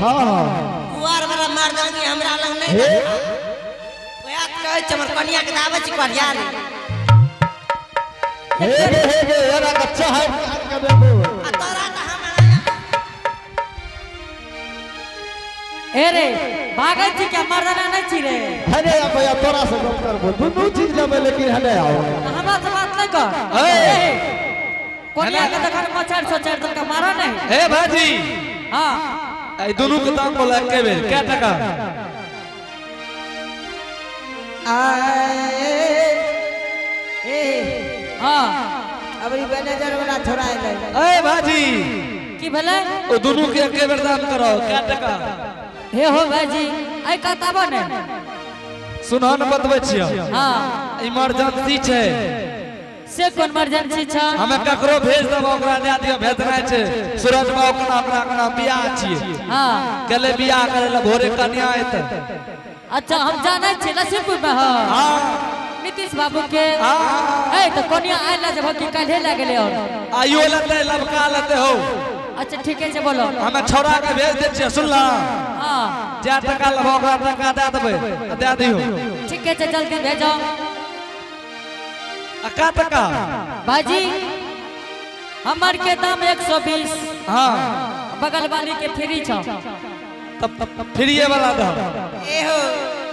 हाँ हाँ। कुआर वाला मर्दानी हमरा लग नहीं। हे। वएह तऽ कहै छै, हमर कनिया के दाबै छी करिया रे। हे गे, हे गे, एरा कच्चा है के देबो। आ तोरा तऽ हम ए रे, भागै छी क्या? मर्दाना नहीं छी रे? हने आ भैया, तोरा से गप करबो। दुनू चीज लेबै, लेकिन हने आओ। हमरा से बात नहीं कर। ए। कोनिया के देखन मच्छर सो चार दिन का मारा नहीं। हे भाजी। हाँ। ए दुनू के दाम बोला एके बेर, कै टका? ए। हाँ। अबरी मैनेजर वाला छोड़ा एलै। ए भाजी। की भेलै? ओ दुनू के एके बेर दाम करो, कै टका? हे हो भाईजी, ऐ कहताबो ने। सुनह न, बतबै छियौ। हाँ। इमरजेंसी छै। से कोन इमरजेंसी छ? हमे ककरो भेज देबो, ओकरा दए दियौ। भेजनाइ छै सूरज बाबू कना, अपना कना बियाह छियै। हाँ। गेलै बियाह करै लए, भोरे कन्या एतै। अच्छा, हम जानै छी, लक्ष्मीपुर में हो। हाँ। नीतीश बाबू के। हाँ। ए तो कोनिया आयल जब कि काल्हे लए गेलै और? आइयो लेतै, लबका लेतै हो। अच्छा, ठीके छै, बोलो। हमे छौड़ा के भेज दै छियै, सुनला? हाँ। जै टका लेबो, ओकरा टका दए देबै आ दए दियौ। ठीके छै, जल्दी भेजो। आ कै टका? भाईजी, हमर के दाम 120। हाँ। बगल वाली के फ्री छौ। तब फ्रीए वाला दह। ए हो।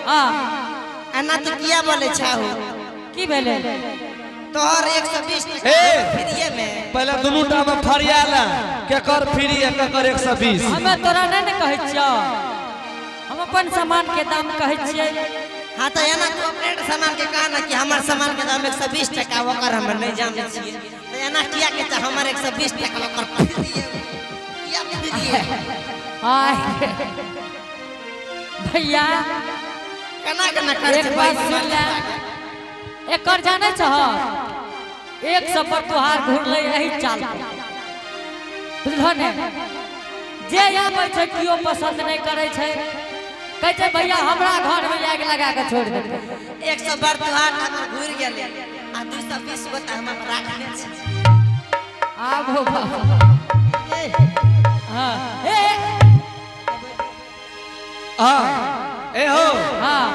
हाँ। एना तू किया बोलै छाहु? की भेलै? तोहर 120। ए। फ्रीए में। पहिले दुनू टा में फरिया ले, केकर फ्री है, केकर 120। हमे तोरा नहीं ने कहै छियौ, हम अपन सामान के दाम कहै छियै। हाँ, तऽ एना तू अपने सामान के कहा ना कि हमर सामान के दाम 120 टका, ओकर हम नहीं जानै छियै। तऽ एना किया के छै, हमर 120 टका, ओकर फ्रीए? किया फ्रीए? आय भैया। केना केना करै एक छै? बात सुन ले, एकर जानै छह, 100 पर तोहार घुरलै एही चाल पर। बुझलहो ने? जे आबै छै, केओ पसंद नहि करै छै। कहै छै, भैया, हमरा घर में आगि लगा के छोड़ि देतै। 100 बार तोहार हमर घुरि गेलै आ 220 गो तऽ हम राखने छी। आबो बाबा। हाँ, ए। हाँ, ए हो। हाँ।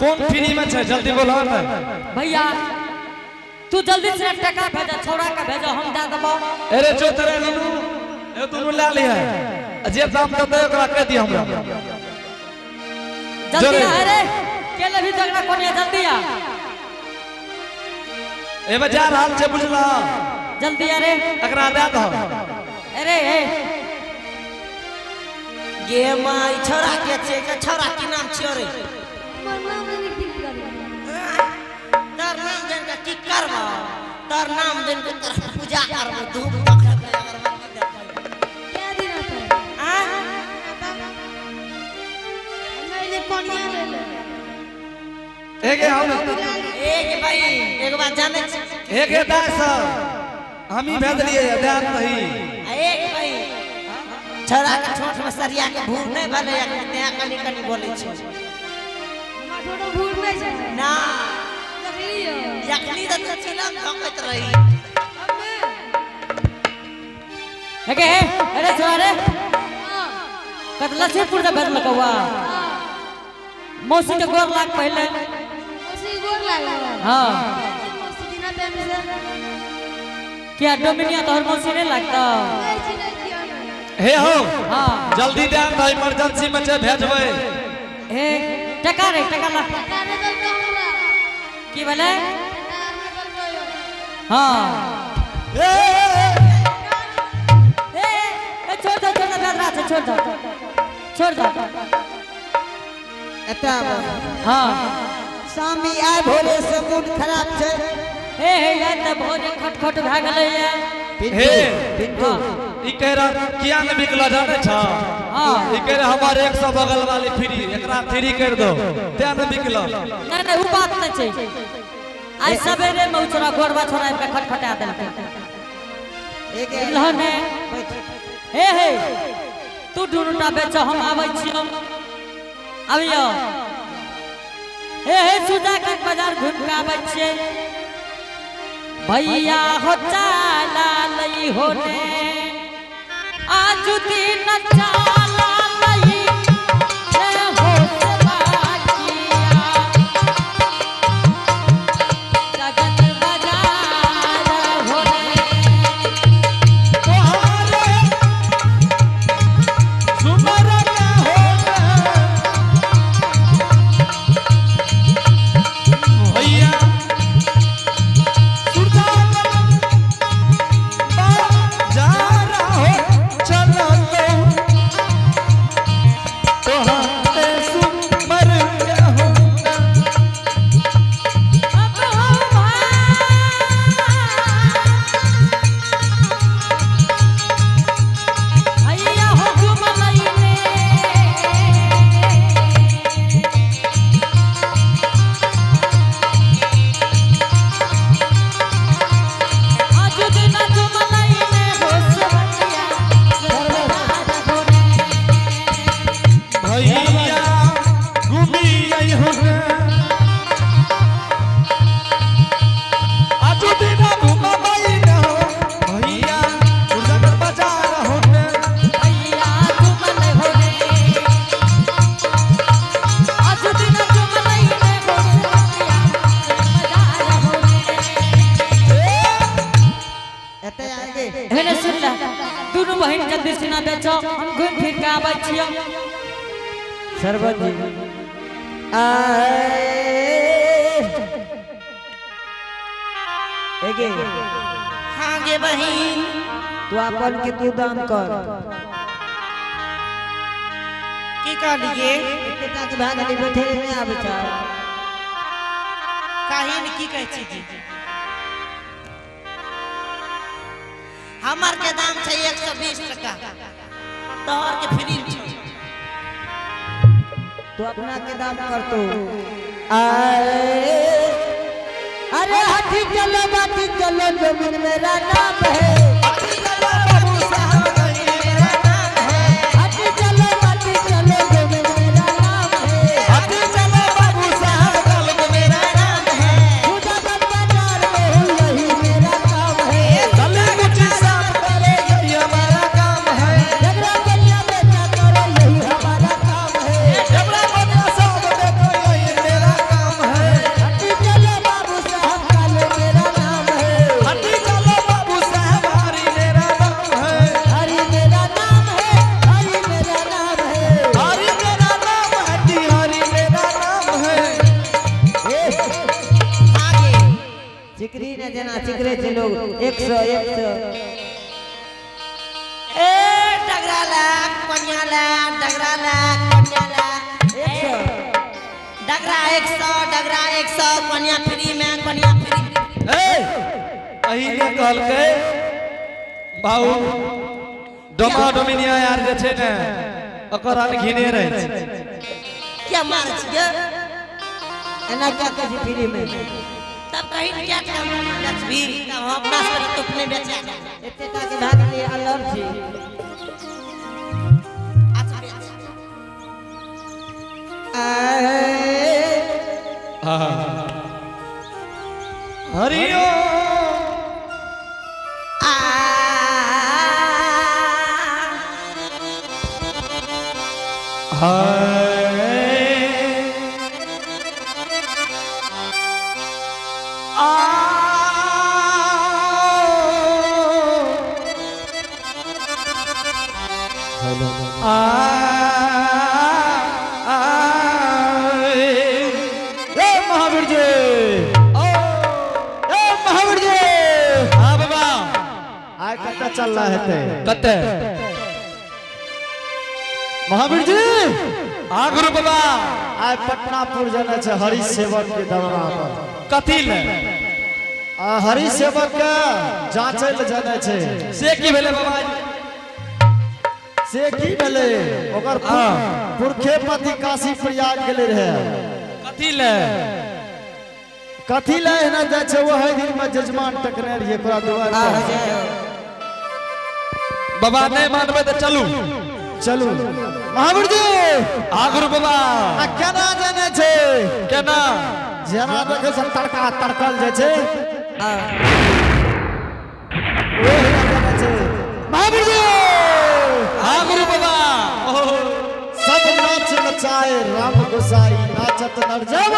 कोन फ्री में छै? जल्दी बोलो ने। भैया, तू जल्दी से टका भेजा, छौड़ा के भेजो, हम दए देबो। अरे जो तेरे दुनू, ए दुनू ला लिहे आ जे दाम देतै, ओकरा कह दियौ हमरा। जल्दी जल्दी। आ रे, के लेबही झगड़ा कोनिया? जल्दी आ। एमे जा रहल छै, बुझला? जल्दी आ रे। एकरा दए दहो। अरे ए। गे माई, छौड़ा के छै? के छौड़ा, की नाम छियो रे? हमर नाम नहि नीतीश करी। तोर नाम जान के की करबो? तोर नाम जान के तोर पूजा करबो, धूप देखबै, अगरबत्ती देखबै। क्या दिन आता है? आ? हम अइले कोनिया लेले। एगे हम एक भाई, एक बात जानै छी? एगे दाय सब हम ही भेजलियै, दए दही। आ एक भाई, छौड़ा के ठोठ में सरिया के भूर नहि भेलै एखन, तें कनि कनि बोलै छै। हमर ठोठो भूर नहि छै। ना। देखलियो? जखनी तऽ तू चिलम धोकैत रही। हमे। हे हे, अरे छोड़ा रे। हाँ। कत लक्ष्मीपुर से भेजलकौ? हाँ। मौसी के गोर लाग पहिले। मौसी, गोर लागल। हाँ। मौसी दिना टाइम से। क्या डोमिनिया तोहर मौसी नहीं लगता? नहीं चिन्है छियै हमे। हे हो। हाँ। जल्दी दए दही, इमरजेंसी में छै, भेजबै। हे, टका रे, टका ला। टका नहि देलकौ हमरा। की भेलै? टका नहि देलकौ यौ। हाँ। ए, ए, ए। ए ए, छोड़ दो, छोड़ दो, भेज रहा छै, छोड़ दो, छोड़ दो। एतऽ आबऽ। हाँ। स्वामी, आइ भोरे से मूड खराब छै। हे हे, यार तऽ भोरे खटखट भए गेलै ये। हे। पिंटू। ई कह रहा, किया ने बिकलो जाने छ? हाँ। ई कह रहा, हमारे 100 बगल वाली फ्री, एकरा फ्री कर दो, तें ने बिकलो। नहीं नहीं, वो बात नहीं छै। आइ सवेरे में उ छोरा, गोरबा छोरा आबि के खटखटा देलकै। एक बुझलहो ने? हे हे, तू दुनूटा बेच, हम आबै छियौ। आबियौ। हे हे, सुजागंज बाजार घुमि के आबै छियै। भैया हो, चाला लई हो ने, आज दिन चाला लई। दुनू बहिन जल्दी सिना बेचो, हम घूम फिर के आबै छियो। सरवन जी आए एगे। हाँ गे बहिन। तू अपन के तू दाम कर। की कहलिए? एतेटा के भाग नहीं बैठे नहीं आबै छ। काहे ने की कहै छी जी? हमर के दाम छै 120 टका, तोहर के फ्री छौ। तू अपना के दाम कर तू। आए अरे हाथी चलो बाटी चलो जमीन मेरा नाम है। हाथी चलो बाबू साहब जमीन मेरा नाम है। हाथी चलो बाटी चलो जमीन मेरा नाम है। हाथी चलो बाबू साहब जमीन मेरा नाम है। खुदा बाजार में हूँ यही मेरा काम है। गली गुची साफ करे यही हमारा काम है। झगड़ा बनिया बेचा करो यही हमारा काम है। झगड़ा बनिया साफ देखो यही मेरा काम है। हाथी चलो बाबू साहब काले मेरा नाम है। हाथी चलो बाबू साहब हरी मेरा नाम है। हरी मेरा नाम है, हरी मेरा नाम है। हरी मेरा नाम है जी, हरी मेरा नाम है। आगे चिकरी ने जना चिकरे छे लोग 100 100। ए डगरा लाख पनिया लाख डगरा लाख पनिया लाख 100 डगरा 100 डगरा 100 पनिया फ्री में पनिया फ्री। ए अही ने कहलकै बाबू डोमा डोमिनिया यार जे छै ने ओकर अनघिने रहै छै। क्या मार छियै? एना क्या कहै छी फ्री में? तब कहीं क्या काम बेचबी, तब हम अपना से तो अपने बेचा। एतेटा के भाग लिए अलग छी। अच्छा बेच। आए हरिओम। आ हाय आ आ आ ए महावीर जी, ओ ए महावीर जी, हाँ बाबा। आइ कतऽ चलना हेतै? कते? महावीर जी। हाँ गुरु बाबा। आइ पटनापुर जाना छै हरि सेवक के दरबार पर। कथी ले? आ हरि सेवक के जांचै लए जाना छै। से की भेलै बाबा? से की भेलै, ओकर हाँ। पुरखे पति काशी प्रयाग गेलै रहे। कथी ले? कथी लए एना जाइ छै? ओहि दिन में जजमान टकने रहियै ओकरा दुआर पर। बाबा नहीं मानबै तऽ चलू। चलू महावीर जी। हाँ गुरु बाबा। आ केना जाना छै? केना? जेना देखै छै तड़का तड़कल जाइ छै ओहिना जाना छै महावीर जी। हाँ गुरु बाबा। ओहो। सब नाच नचाए राम गोसाई, नाचत नर जब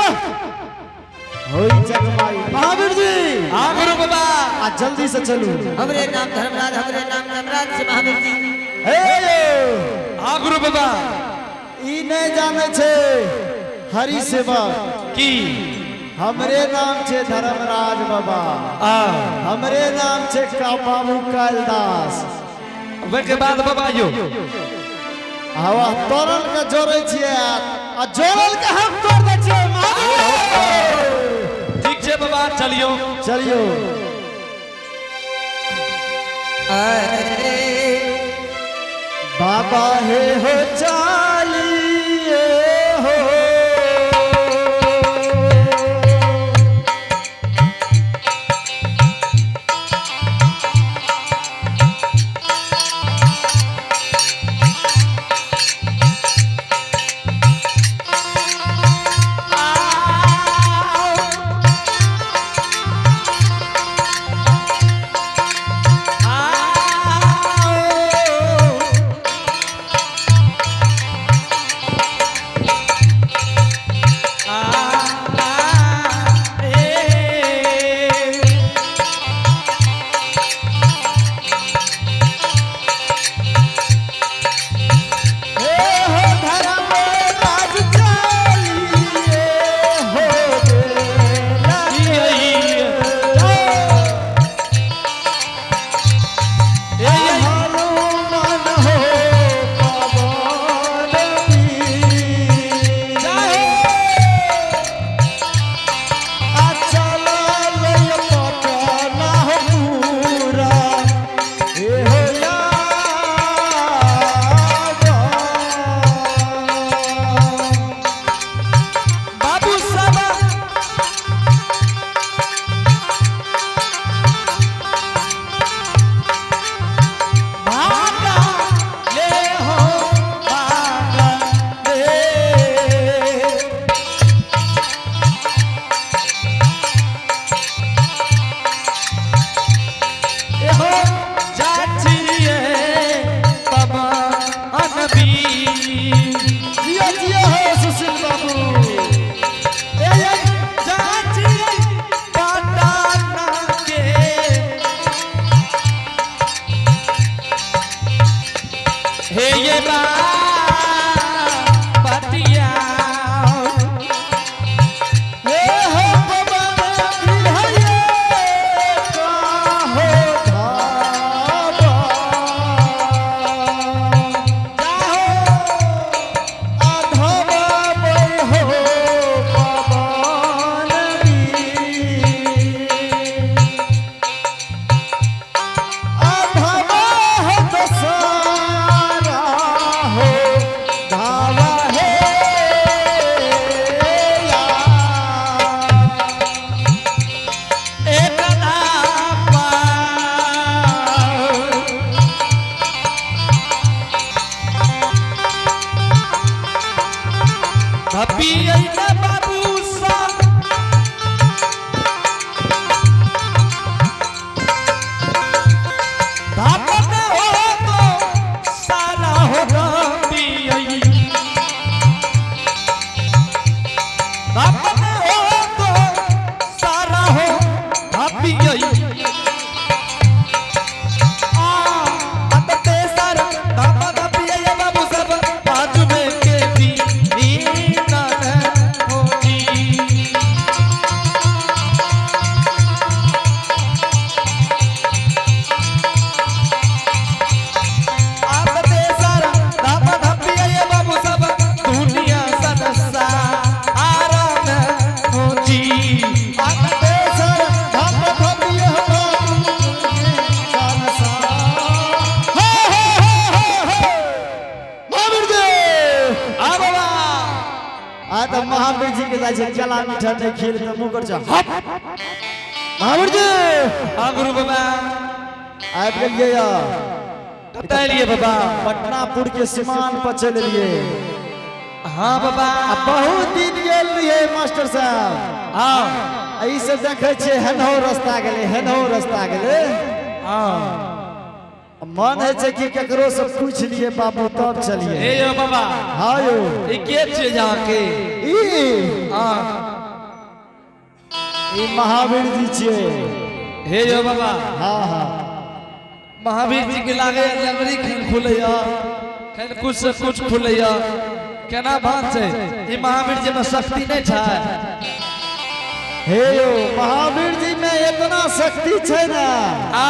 होई जगमाई। महावीर जी। हाँ गुरु बाबा। आ जल्दी से चलू। हमरे नाम धर्मराज, हमरे नाम धर्मराज से महावीर जी। हे। हाँ गुरु बाबा। ई नहीं जाने छै हरि सेवक की? हमरे नाम छे धर्मराज बाबा। आ हमरे नाम छे का बाबू कालिदास। ओहिके बाद बाबा यो हवा तोरल के जोड़े छियै आ जोड़ल के हम तोड़ दै छियै महावीर। ठीक छै बाबा, चलियो। चलियो। बाबा हे हो चालिए हो। आ हे ये बतिया हे हो पवन विहये काहो धावा। अधवा हो पवन वीर। अधवा हो दसारा हो धावा हे या। एक धापा धपियै न बाबू सब धापन हो तो सारा हो धपियै धापन हो तो सारा हो धपियै आ अतते सारा धाप धपियै बाबू सब बाजू में के भी नीना हो जी। आपते सारा धाप धपिया ये बाबू सब दुनिया संसार में हो जी। आपते सारा धाप धपिया बाबू संसार। हे हे हे हे हे। महावीर जी आ बाबा आ तऽ महावीर जी के जाइ छै केला मीठा नहि खिल तऽ मुँह कर छै हप। महावीर जी हाँ गुरु बाबा आबि गेलियै यऽ कतऽ एलियै बाबा पटनापुर के सीमान पर चलि एलियै हाँ बाबा आ बहुत दिन गेल रहियै मास्टर साहब हाँ आ ई सब देखै छियै हेनहो रस्ता गेलै हेनहो रस्ता गेलै हाँ मन होइ छै कि केकरो से पूछि लियै बाबू तब हे चलियै यो बाबा हाँ यौ ई के छियै अहाँके ई हाँ ई महावीर जी छियै हे यो बाबा हाँ हाँ महावीर जी के लागे लंगड़ी खन खुलैया खन कुछ से कुछ खुलैया केना बात छै ई महावीर जी में शक्ति नहि छै हे यौ महावीर जी में इतना शक्ति छै ने आ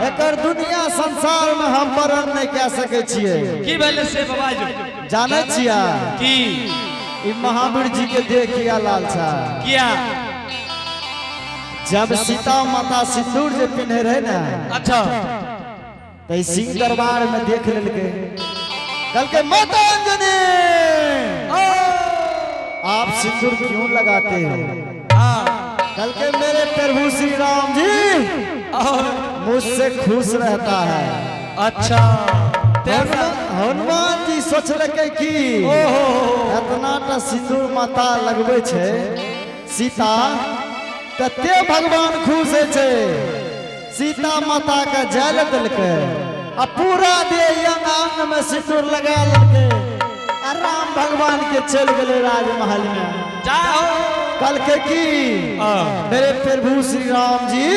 एकर दुनिया संसार में हम वर्णन नहि कए सकै छियै की भेलै से बाबा जी जानै छियै की ई महावीर जी के देह किया लाल छै किया जब सीता माता सिंदूर जे पिन्हे रहे ने अच्छा तऽ ई सिंह दरबार में देख लेलकै कहलकै माता अंजनी आप सिंदूर क्यों लगाते हो हाँ कहलकै मेरे प्रभु श्री राम जी और मुझसे खुश रहता है अच्छा तेरा हनुमान जी सोचलकै कि ओहो एतना टा सिंदूर माता लगबै छै सीता कते भगवान खुश होइ छै सीता माता के जल देलकै आ पूरा देह अंग अंग में सिंदूर लगा लेलकै आ राम भगवान के चलि गेलै राजमहल में जाओ कहलकै कि हाँ। मेरे प्रभु श्री राम जी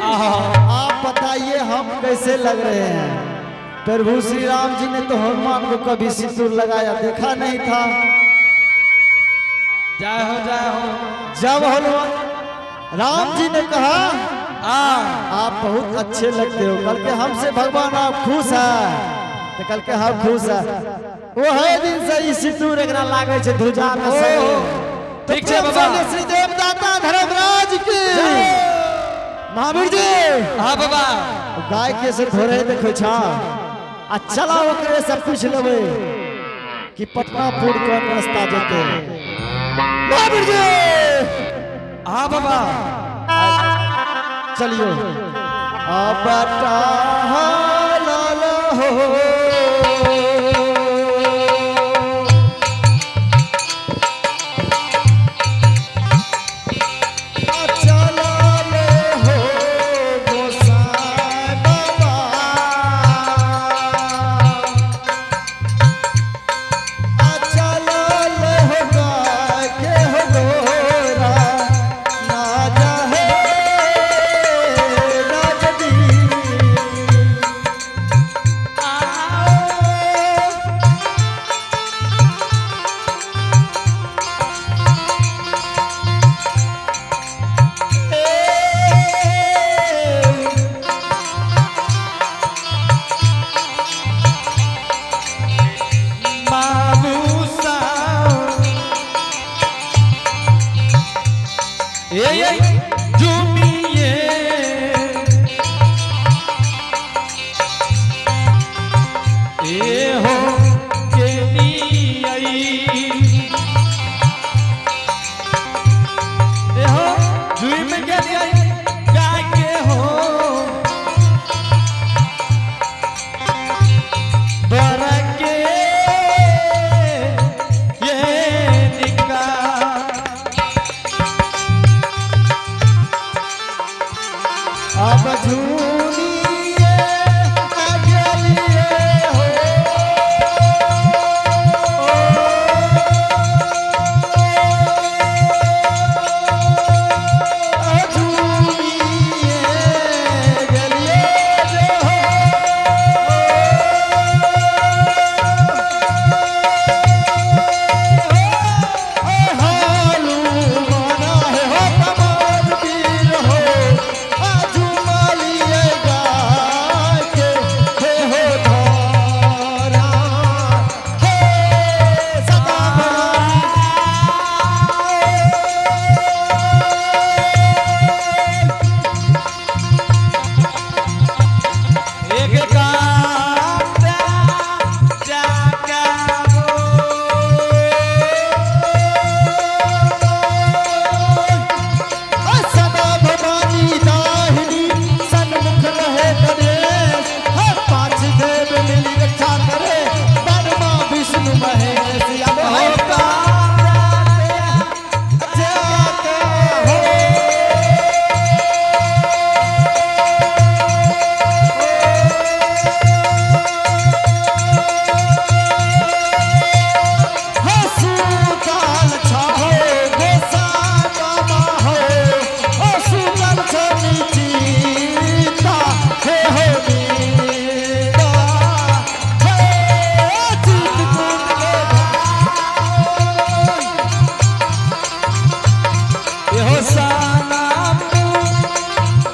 आहा आप बताइए हम कैसे लग रहे हैं प्रभु श्री राम जी ने तो हनुमान को कभी सिंदूर लगाया देखा नहीं था जय हो जय हो जब हनुमान राम जी ने कहा आ आप बहुत अच्छे लगते हो कल के हमसे भगवान आप खुश है तो कल के हम खुश है वो है दिन से ई सिंदूर एकरा लागे छै ध्वजा में से ठीक छै बाबा। श्री देवदाता धर्मराज की महावीर जी हाँ बाबा गाय के से थोड़े देखै छ आ चला ओकरे से पूछ लेबै कि पटनापुर कोन रास्ता जेतै महावीर जी हाँ बाबा चलियो अब लाल हो चलल हो गोसाई बाबा चलल हो गाय के हो गोरा ना जाहे राजदी आ करे ब्रह्मा विष्णु महेश अब हो जाके हो। हसुताल छहो गोसाई बाबा हो, हसुताल छो निचिता, हे हो मीरा, हे चितकूट के भाई। एहो सानाम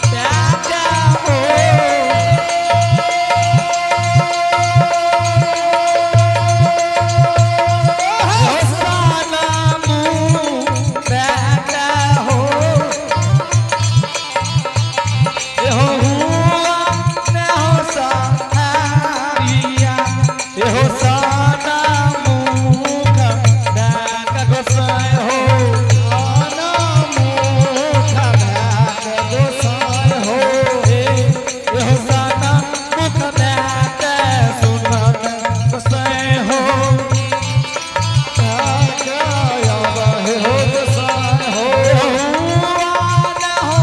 प्याजा हो। एहो सानाम प्याजा हो। एहो हुआ ने हो सहारिया। एहो सानाम का गोसाई हो। आना मुख भैक गोसाई हो। एहो साना मुख बैक सुनत गोसाई हो। जाके आवे हो गोसाई हो। एहो हुआ न हो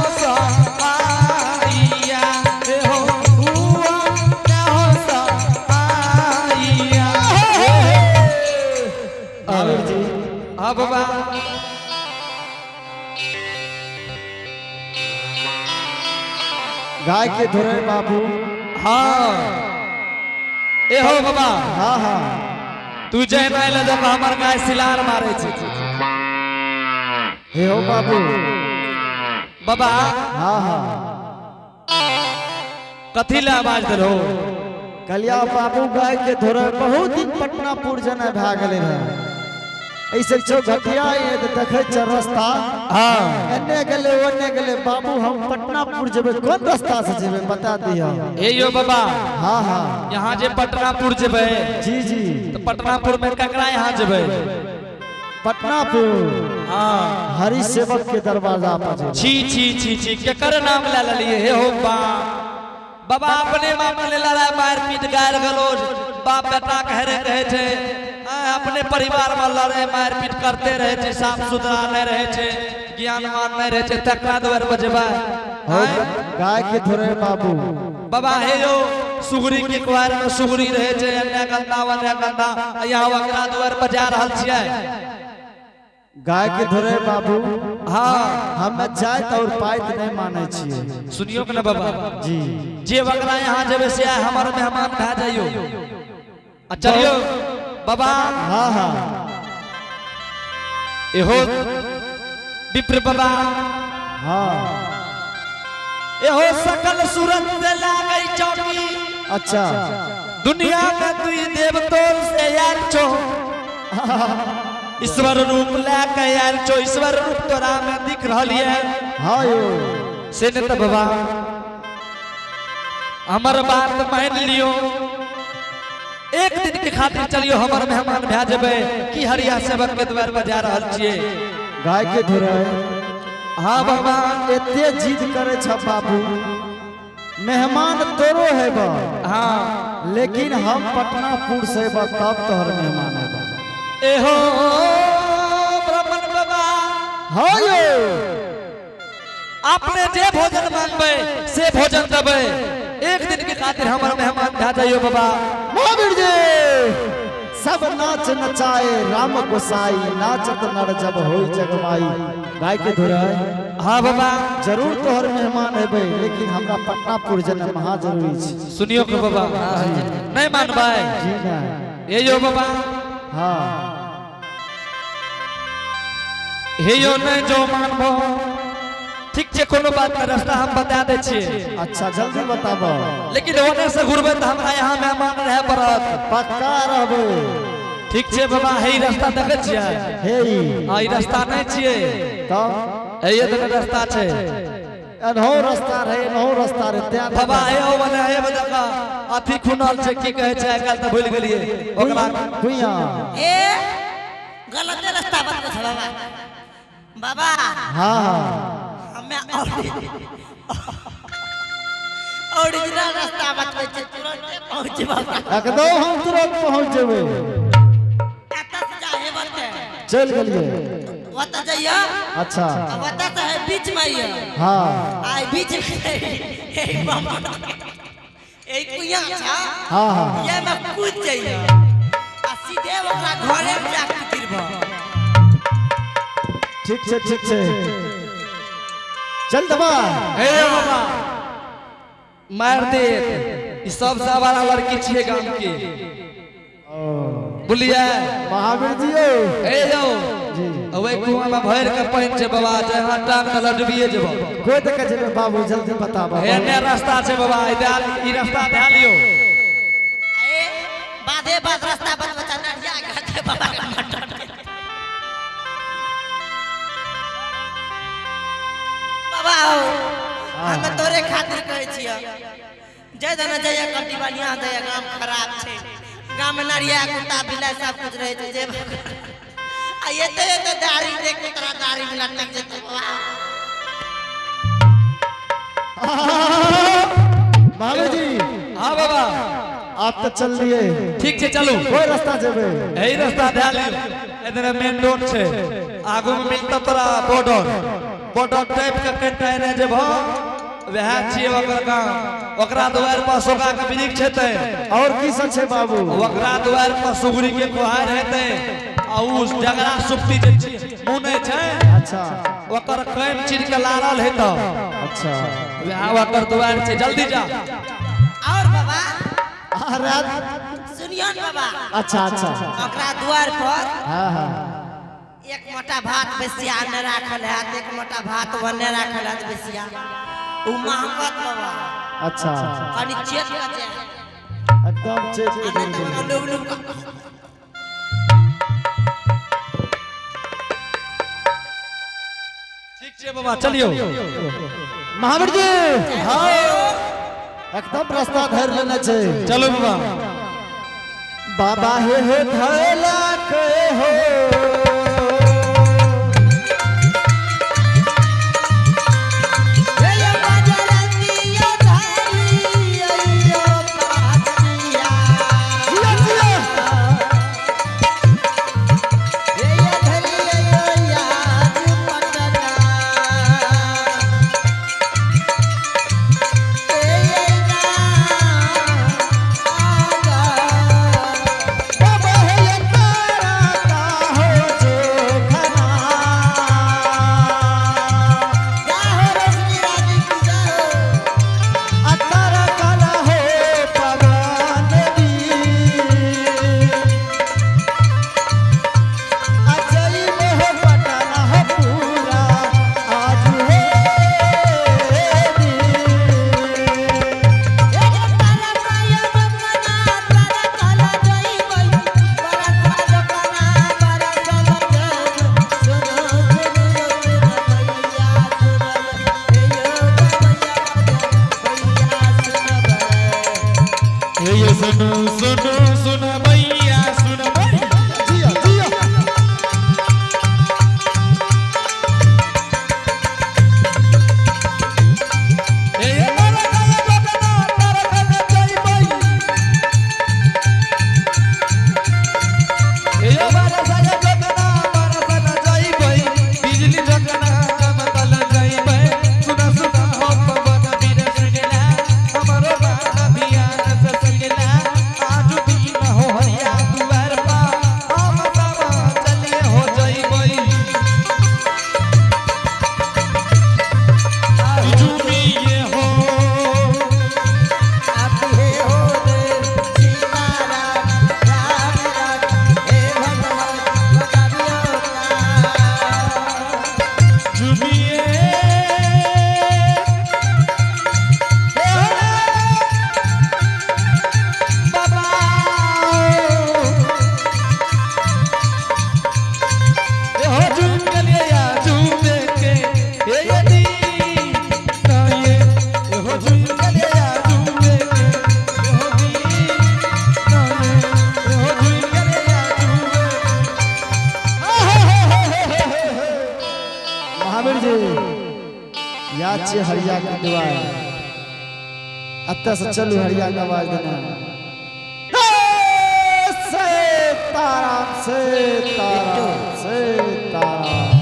सहारिया। एहो हुआ न हो सहारिया। आमिर जी हाँ बाबा गाय के धोरे बाबू। हाँ एहो बाबा। हाँ हाँ। तू जहन आयल जब हमर गाय सिलार मारे छै। हे हो बाबू। बाबा। हाँ हाँ। कथी ले आवाज देलहो? कलिया बाबू गाय के धोरे बहुत दिन पटनापुर जना भए गेलै रहे। ऐसे छो घटिया ये तऽ देखै छ रास्ता। हाँ। एने गेलै ओने गेलै बाबू, हम पटनापुर जेबै कोन रास्ता से जेबै बता दिअ। हे यो बाबा। हाँ हाँ। यहाँ जे पटनापुर जेबै जी जी। तो पटनापुर में ककरा यहाँ जेबै? पटनापुर हाँ। हरि सेवक के दरवाजा पर जेबै। छी छी छी छी, केकर नाम ले लेलिए? हे हो बा बाबा, अपने बाप ने लड़ाई मार पीट गार गलोज बाप बेटा कह रहे रहे छे, अपने परिवार में लड़ाई मार पीट करते रहे छे, साफ सुथरा नहीं रहे छे, ज्ञानवान नहीं रहे छे, तकरा द्वार पर जेबै? हो गाय के धोरे बाबू। बाबा हे यो सुगरी के कुआर में सुगरी रहे छे, अन्य गंदा वन्य गंदा, यहाँ ओकरा द्वार पर जा रहल छियै। गाय के धोरे बाबू। हाँ। हमे जाइत और पाइत नहीं मानै छियै। सुनियो के ना बाबा। जी। जे वकरा यहाँ जेबै से आइ हमर मेहमान भए जाइयो आ चलियो बाबा। हाँ हाँ। एहो विप्र बाबा। हाँ। एहो सकल सूरत से लागै चौकी। अच्छा। दुनिया में तुई देवतों से आयल छो, ईश्वर रूप लए के आयल छो, ईश्वर रूप तोरा में दिख रहल ये। हाँ यो। से ने तऽ बाबा हमर बात मान लियो, एक दिन के खातिर चलियो हमर मेहमान भए जेबै। की हरिया सेवक के द्वार पर जा रहल छियै? गाय के धोरे। हाँ बाबा। एते जिद करे छ बाबू, मेहमान तोरो है बा। हाँ। लेकिन हम पटनापुर से बा तब तोहर मेहमान है बा। एहो ब्राह्मण बाबा। हाँ यो। अपने जे भोजन मांगबै से भोजन देबै, एक दिन के खातिर हमर मेहमान भए जाइयो बाबा। महावीर जी सब नाच नचाए राम गोसाई, नाचत नर जब होई जगमाई। गाय के धोरे। हाँ बाबा। जरूर तोहर मेहमान हेबै, लेकिन हमरा पटनापुर जेना महा जरूरी छै। सुनियो के बाबा, नहीं मानबै? जी नहीं। हे यो बाबा। हाँ। हे यो नहीं जो मानबो ठीक छै, कोनो बात नहीं, रास्ता हम बता दै छियै। अच्छा जल्दी बताबो। लेकिन ओने से घुरबै तऽ हमरा यहाँ मेहमान रहे पड़त। पक्का रहबै। ठीक छै बाबा, हे ई रास्ता देखै छियै? हे ई। हाँ, ई रास्ता नहीं छियै। तब? हे तऽ रास्ता छै। एनहो रास्ता रहे, एनहो रास्ता रहे, तें बाबा हे ओ बने हे बता अथी खुनल छै, की कहै छै आइ काल्हि तऽ भूलि गेलियै ओकरा। भुइयां। ए गलते रास्ता बतबै छै बाबा। बाबा। हाँ हाँ। हमे ओरिजिनल रास्ता बतबै छै, तुरंते पहुँचबा। एकदम हम तुरंत पहुँच जेबै। एतऽ से जा हे बते। चलि गेलियै। ओतऽ जइयो। अच्छा। आ ओतऽ से है बीच में आइयो। हाँ। आ ई बीच में हे बम ए कुइयां छा। हाँ हाँ। ये में कूद जइयो आ सीधे ओकरा घरे में जाके गिरबो। ठीक छै, ठीक छै, चल दबा। हे बाबा, मार देत ई सब सवारा लड़की छियै गाम के, बुझलियै? महावीर जी यौ। हे यौ। जी। ओहि कुआं में भरि के पानि छै बाबा, जहाँ टांग तऽ लडबिये जेबो। कोई देखै छै बाबू, जल्दी बताबऽ। हे ने रास्ता छै बाबा, ई रास्ता धए लियौ। ए बाधे बाध रास्ता बतबै छै, नढ़िया घाटे बाबा के मटन के। बाबा हो, हम तोरे खातिर कहै छियौ, जय धन जय कटी बढ़िया जय। गाम खराब छै, गाम में नरिया कुत्ता बिलाइ सब कुछ रहै छै। जे आ एते एते दाढ़ी देख के तोरा दाढ़ी में लटक जेतौ बाबा। महावीर जी। हाँ बाबा। आप तो चल लिए। ठीक छै, चलू। कोई रास्ता जेबै? एही रास्ता धए लियौ, इधर मेन रोड छै, आगू में मिलतौ तोरा बॉर्डर, बॉर्डर टाइप के कनिटा एने जेबहो, वएह छियै ओकर गाम। ओकरा दुआरि पर सोगा के वृक्ष हेतै। और की सब छै बाबू? ओकरा दुआरि पर सुगरी के कोहार हेतै आ उ जगरा सुप्ती जे मुनै छै। अच्छा। ओकर कैम चीर के लारल हेतौ। अच्छा। वएह ओकर दुआरि छै, जल्दी जा। और बाबा। अरे। सुनियो ने बाबा। अच्छा अच्छा। ओकरा दुआर पर हाँ हाँ। एक मोटा भात बेसिया ने राखल हैत, एक मोटा भात ओने राखल हैत बेसिया, उ महकत बाबा। अच्छा। कनि चेक कऽ जाय। एकदम चेक के आ नहि तऽ देबै। डूब डूब कऽ। ठीक छै बाबा, चलियौ। महावीर जी, हाँ, एकदम रास्ता धर लेने छै। चलू बाबा। बाबा हे हे धैला के हो। जिया जिया। बाबा हे ये तारा का हो जोखना। आ तारा काला हो पवन वीर। आ जई में हो पटना हो पूरा आज हे दिन। हे सुनु सुनु सुन भैया, सुन भैया। जिया जिया। हे तारा काला जोखना, तारा काला जइबै। हे बारा साला जोखना, बारा साला जइबै। बिजली जोखना, कमतल जइबै। सुन सुन हो पवन वीर सुनला, हमरो बात ध्यान से सुनला। आज दिन हो हरिया दुआर पर, हम सब चले हो जइबै। जुमिए हो। जुमिए बाबा, हो झूम गलिया झूमे के हे यदि ना ये, हो झूम गलिया झूमे के हो दी ना ये, हो झूम गलिया झूमे। महावीर जी, याद छे हरिया के दुआर। अतः से चलू हरिया के आवाज देना। हे सीताराम सीताराम सीताराम।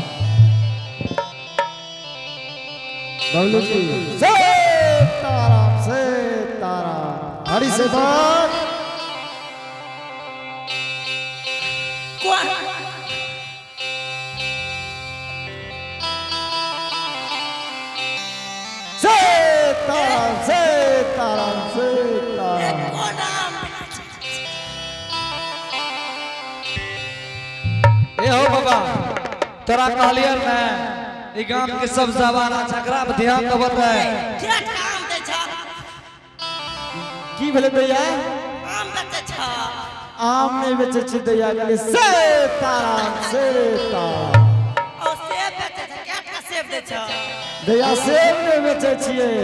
बबलू जी सीताराम सीताराम। हरि से बात कोन सीताराम सीताराम सीताराम। कोन आम ए हो बाबा, तोरा कहलियन ने ई गाम के सब जवाना झगड़ा पर ध्यान देबत है। जेठ आम दै छ। की भेलै दैया? आम बेचै छ। आम नहीं बेचै छी दैया, कहली सीताराम सीताराम। और सेब बेचै छ। केट का सेब दै छ? दैया सेब नहीं बेचै छियै,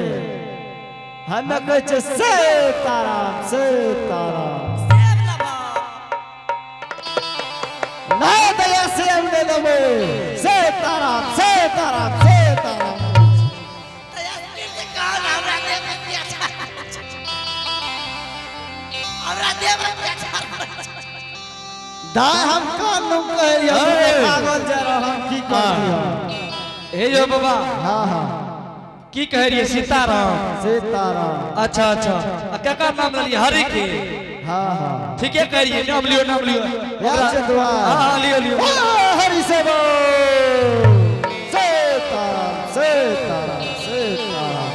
हमे कहै छियै सीताराम सीताराम। सेब लेबो? नहीं दैया सेब नहीं लेबै, सीताराम सीताराम सीताराम। दया फिर से कहल हमरा देब किया छ? हमरा देब किया छ? दाय हम कान नु कहलियै, हम ए। पागल जा रहल, हम की कहलियै? हे यो बाबा। हाँ हाँ। की कह रहियै? सीताराम सीताराम। अच्छा अच्छा, आ केकर नाम लेलियै? हरि के? हाँ हाँ। ठीके कह रहियै, नाम लियो नाम लियो। यार से दुआ। हाँ हाँ, लियो लियो। हरि से बोल सीताराम सीताराम सीताराम।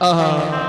आहा।